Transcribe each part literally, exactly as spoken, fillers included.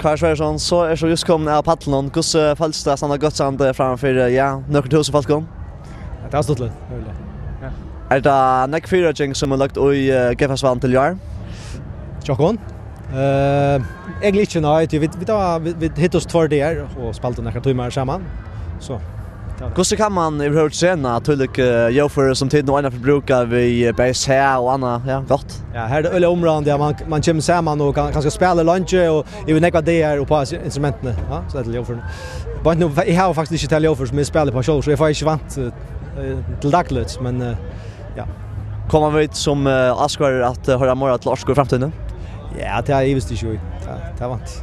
Per Sverrisson, so ert tú júst komin av pallinum. Hvussu følist tað at standa á Gøtustrandi framman fyri, ja, nøkur túsund fólkum? Ja, tað er stuttligt, veruliga. Ja. Er tað nógv fyrireiking sum er lagt í, eh, G-festivalin til í ár? Hjá okkum? Eh, Eigentliga ikki, nei. Tí vit, vit, hava, vit, vit hittust tveir dagar og spældu nakrar tímar saman. So, tað var Hvussu kann man yvirhøvur trena tílík, eh, ljóðføri sum tit nú einaferð brúka við, eh, bæði sæð og annað? Ja, gott. Ja, her er tað øgiliga umráðandi at man, man kemur saman og kann, kanska spæla leingi og yvir nógvar dagar og á instrumentini, ja, so tað er ljóðførini. Beint nú, eg havi faktiskt ikki tað ljóðfør sum eg spæli á sjálvur, so eg fái ikki vant, eh, til dagligt, men, eh, ja. Koma vit sum, eh, áskoðarar at, eh, hoyra meira til Orku í framtíðini? Ja, tað ivist ikki í. Tað, tað vant.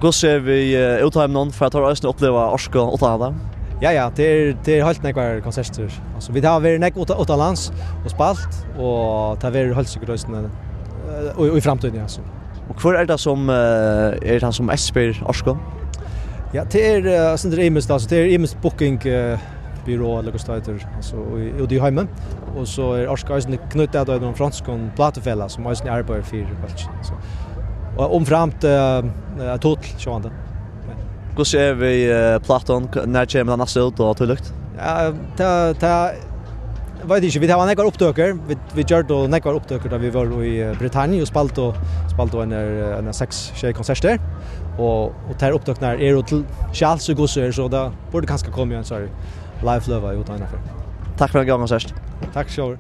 Hvussu er við, eh, útheiminum, fyri at teir eisini uppliva Orku uttanlanda? Ja, ja, tað er, tað er heilt nógvar konsertir. Altso, vit hava verið nógv uta-, uttanlands og spælt, og tað verður heilt sikkurt eisini, eh, í, í framtíðini, altso. Og hvør er tað sum, eh, er tann sum mest spyr Orku? Ja, tað er, eh, sindur ymiskt, altso, tað er ymiskt booking, eh, byrå, ella hvussu tað eitur, altso, í, úti í heimi. Og so er Orka eisini knýtt at einum fronskum plátufelag, sum eisini arbeiðir fyri fólk, so. Og umframt, eh, eh, Tull, sjálvandi. Hvussu er við, eh, plátan? K-, nær kemur tað næsta út og tílíkt? Ja, tað, tað veit eg ikki. Vit hava nógvar upptøkur. Vit, vit gjørdu nógvar upptøkur, tá vit vóru í, eh, Bretagne og spældu, spældu einar, eh, einar seks, sjey konsertir. Og, og tær upptøkurnar eru til skjals í hvussu er, so tað burdi kanska komið ein, sorry, live-fløga út einaferð. Takk fyri ein góðan konsert. Takk sjálvur.